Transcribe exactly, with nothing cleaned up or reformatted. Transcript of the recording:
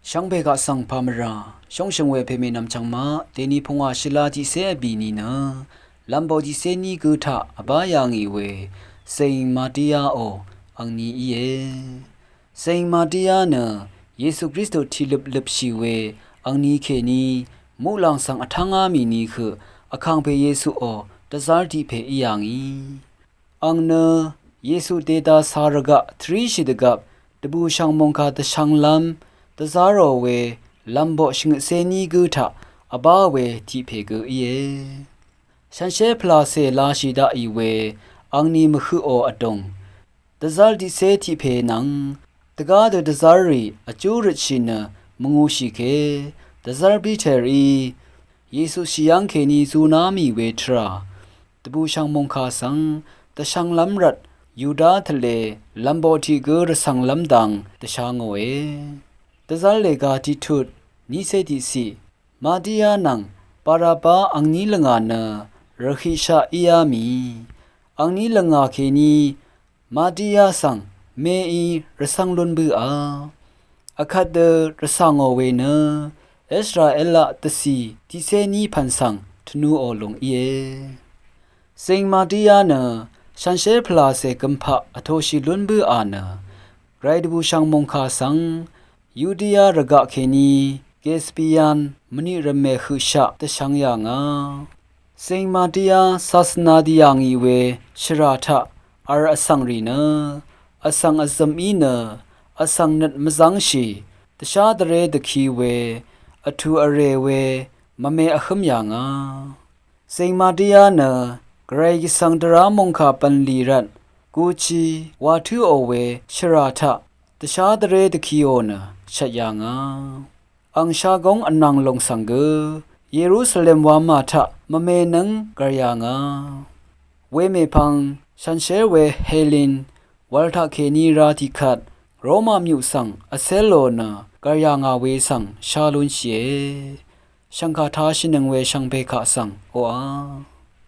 Shvngpè kaq svng pàmvrà shóngshø̀ng we pèmè nv̀mchv̀ng maq dèni pungwà shvla tiqcé vbì nìnø lv̄mboq tiqcé ní gǿ taq vbá yà ngì we Zèng Màtíá ò angni íe. Zèng Màtíá nø Yesu Kristu tiqløp løpshì we angni kèní muqlàng svng vtv́ngá mì ni høq Vkàngpè Yesu ò dvzv́r tiq pè í yà ngì. Ang nø Yesu dèdà cā rvgaq tvríshì dvgvp dvbùshv̀ng mòngkà dvshv̄nglv́m dvzv́rò we lv̄mboq shvngøtcé ní gǿ taq vbá we tiq pè gø íe. Shànshér pvlàcè lashì daqì we angni mvhøqò vdùng dvzv́r tiqcé tiq pè nvng dvgá dø dvzv́rrì vjú røtshì nø mvngūshì ke dvzv́r Piterí Yesu shì yv́ng kèní zuná mì we tvrà dvbùshv̀ng mòngkà svng dvshv̄nglv́m rvt Yuda tvlē lv̄mboq tiq gǿ rvcv̀nglv́m dang dvsha ngòe. Dvzv́r lèga tiqtut nícé tiqciq Màtíá nvng Barabba angní lvngà nø rvhiqshaq íá mì. Angní lvngà kèní Màtíá svng meí rvcv́ng lún bǿà. Akvt dø rvcà ngò we nø Israelaq dvcì tiqcé ní pv̀n svng tvnuò lùng íe. Zèng Màtíá nø shànshér pvlàcè gømpaq vtoshì lún bǿà nø gvray dvbùshv̀ng mòngkà svng Yudia rvgaq kèní Gespian mvniq rvmè høqshaq dvshv̄ng yà ngà. Zèng Màtíá sasvna dì yà ngì we shvrà taq v̄r vsvng rì nø vsvng vzø̀m í nø vsvng nøt mvzv́ngshì dvshá dvré dvki we vtù vrè we mvme vhǿm yà ngà. Zèng Màtíá nø gvray gvsvng dvrá mòngkà bv̀nlì rvt guchi wà tǿò we shvrà taq dvshá dvré dvkiò nø shvt yà ngà. Ang shagóng vnvng lòng svng gø Yerusalem wamà taq mvme nǿng gv̀r yà ngà. Wemèpvng shànshér we Helin wv̄l taqkèní rā tiqkvt Roma myuq svng vcé lò nø gv̀r yà ngà we svng shá lúnshìe. Shv̀ngkà tāshìnøng we shvngbe kaq svng oqà.